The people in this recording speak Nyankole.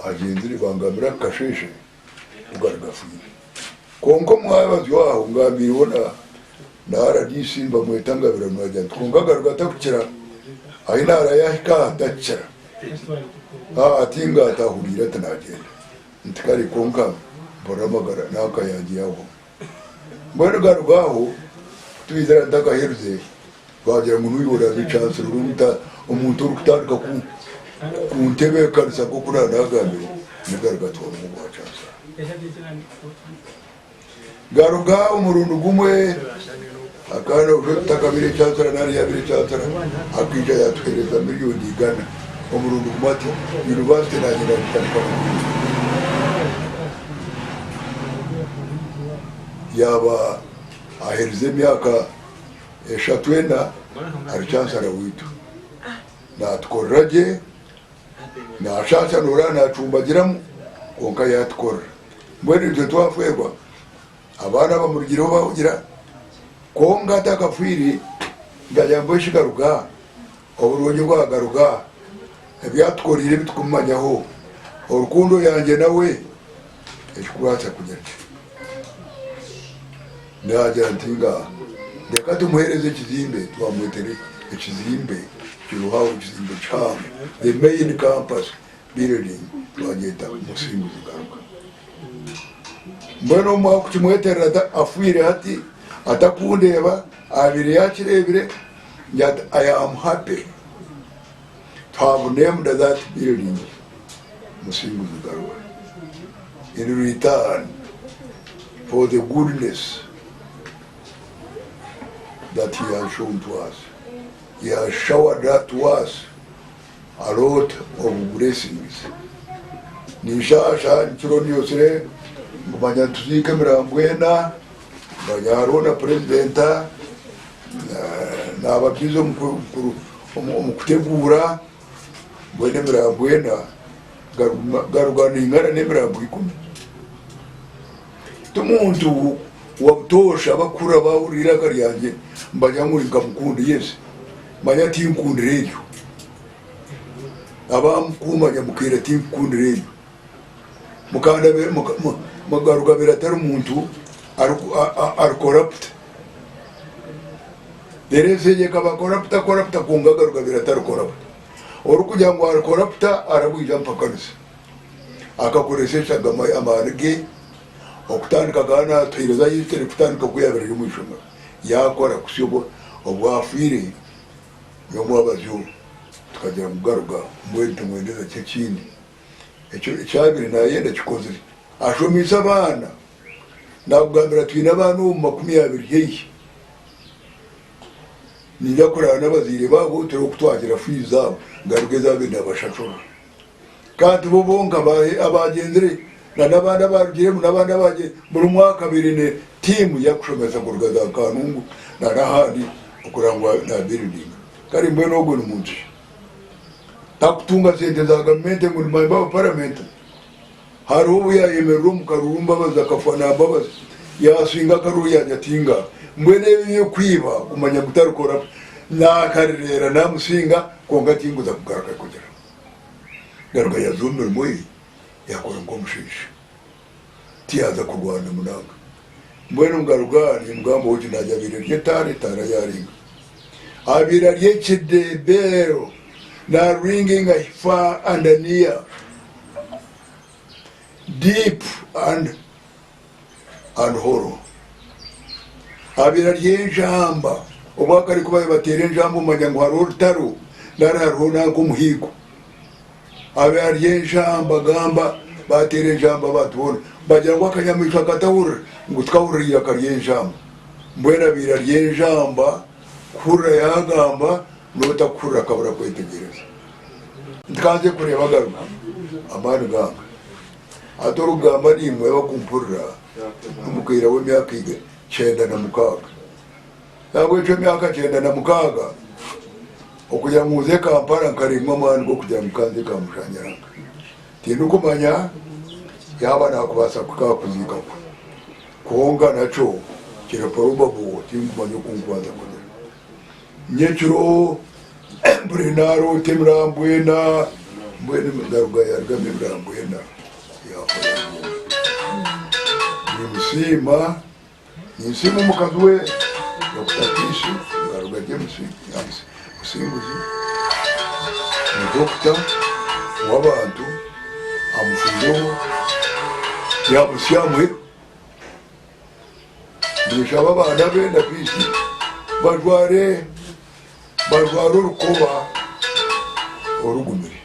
Agyenzire bangambira aka kasheeshe ku gari gafiire. Kwonka omwabazyo aho ngambiirweho na na rdc nibamweta Ngabirano naagira nti kwonka garuga atakukira ahi naarayo ahika aha atakukira. Ati nga atahuriire ati naagyenda. Nti kare kwonka mpurira amagara nanka yangye yaahwamu. Mbwenu garuga aho kutwizira ntakaherize Twagira ngu niiwe oraabe chancellor omuntu orikutandika kuntebeekanisa nk'oku naanagambire, nigaruga twabona obwa chancellor. Garuga omurundi gumwe akaana osho tutakabire chancellor nari yabire chancellor akaija yatuheereza miriyoni igana omurundi gumwe ati university nanye nagitandika yaaba aherize emyaka eshatu ena ari chansara waitu. Naatukorera gye, naashaasha nooraba naacumbagiramu kwonka yaatukorera. Mbwenu itwe twafeerwa abaana abamurugireho baahugira kwonka atakafiire nkagira ngu eshi garuga, oburungi bwagaruga, ebi atukoreire ebi turikumumanyaho, rukundo yangye nawe ekikubaasa kugira ki? Naagira nti, Ngaaha, reka tumuheereze ekizimbe. Twamwetere ekizimbe kiriho aho, ekizimbe kihango, the main campus building, twagyeta Musinguzi Garuka. Mbwenu omu kukimweterera afiire hati, atakundeeba, abaire yaakireebire, ngira nti, I am happy to have named that building Musinguzi Garuka in return for the goodness that he has shown to us. He has showered to us a lot of blessings. Ninshasha nkiro nyotsire ngumanya nituziika emirambo ena manya hariho na purezidenta naaba bize omu kuteguura mbwenu emirambo ena garuga ningana n'emirambo ikumi. Ti muntu wa butoosha abakukura baahurira eiraka ryangye nibagira ngu nkamukunda. Yes, manya tinkundire eryo. Abakumanya mukaira tinkukundira eryo. Mugarugabire atari muntu ari corrupt. Reero ensi egi ekaba corrupt corrupt kwonka Garugabire atari corrupt. Orikugira ngu ari corrupt arabwija amupakanise. Akakoresa eshagama amaani ge okutandika akaba natuheereza history kutandika oku yaabaire ari omu ishomero. Yaakora kuhitsya obu afiire n'omwabazyo tukagira ngu Garuga mbwenu tumwendeza ki ekindi? Ekyo eki abaire naayenda akikozire. Ashomeise abaana. Naakugambira twine abaana omu 20 haihi. Niinza kurara n'abazaire baabo turebe oku twagira fiizi zaabo ngaruke zaabaire naabashashurira. Kandi tibo bonka abaagyenzire na n'abandi abaarugiremu n'abandi abaagyenzire. Buri mwaka abaire aine tiimu y'akushomesa kuruga za Kanungu na n'ahandi okureba ngu naabiridinga. Kare mbwenu ogwo ni muntu ki? Takutunga sente za gavumenti ngu ni member wa parliament. Hariho obu yayemerera omu karuru Mbabazi akafa na Mbabazi yasinga akaruru yaagira ati nga mbwenu ebi eby'okwiba kumanya ngu tarikora naakarereera namusinga kwonka tinkuza kugaruka kugira garuka yaaza omu mirimo ye yaakora nk'omushaija tiyaaza kurwana munonga. Mbwenu ngaruka aha nimugamba oti naagira abaire ari etaara, etaara yaarenga. Abaire ari ekidebero na ringinga far and near, deep and and hollow. Abaire ari enjamba, obu akari kuba nibateera enjamba omanya ngu hariho orutaro nari hariho nanka omuhiigo. Abe ari enjamba gamba bateera enjamba abantu boona bagira ngu akanyamaishwa katahurira ngu tikahurira eiraka ry'enjamba. Mbwenu abaire ari enjamba kuhurira yagamba n'otakuhurira akabura kwetegyereza. Nti kanze kureeba agaruka amaani ganga. Hati orikugamba naimwe abakumpurira n'omukaire w'emyaka 96. Nahabwekyo emyaka 96 okugira ngu nze Kampala nkaremwa amaani g'okugira ngu kanze Kamushanyaranga. Tindikumanya yaaba nakubaasa kuhika aha kuziika kwe. Kwonka nakyo kiri probable tinkumanya oku nkubaasa kugira. Nyekiro buri naroota emirambo ena. Mbwenu ngaruga yarugamu emirambo ena yafa yagyenda. Nimusiima, ninsiima omukazi we Dokita Peace Ngaruga James Musinguzi, ni dokita w'abantu amufiireho yamutsya amuheru. Ninshaba abaana be na Peace bajware bajware orukoba orugumire.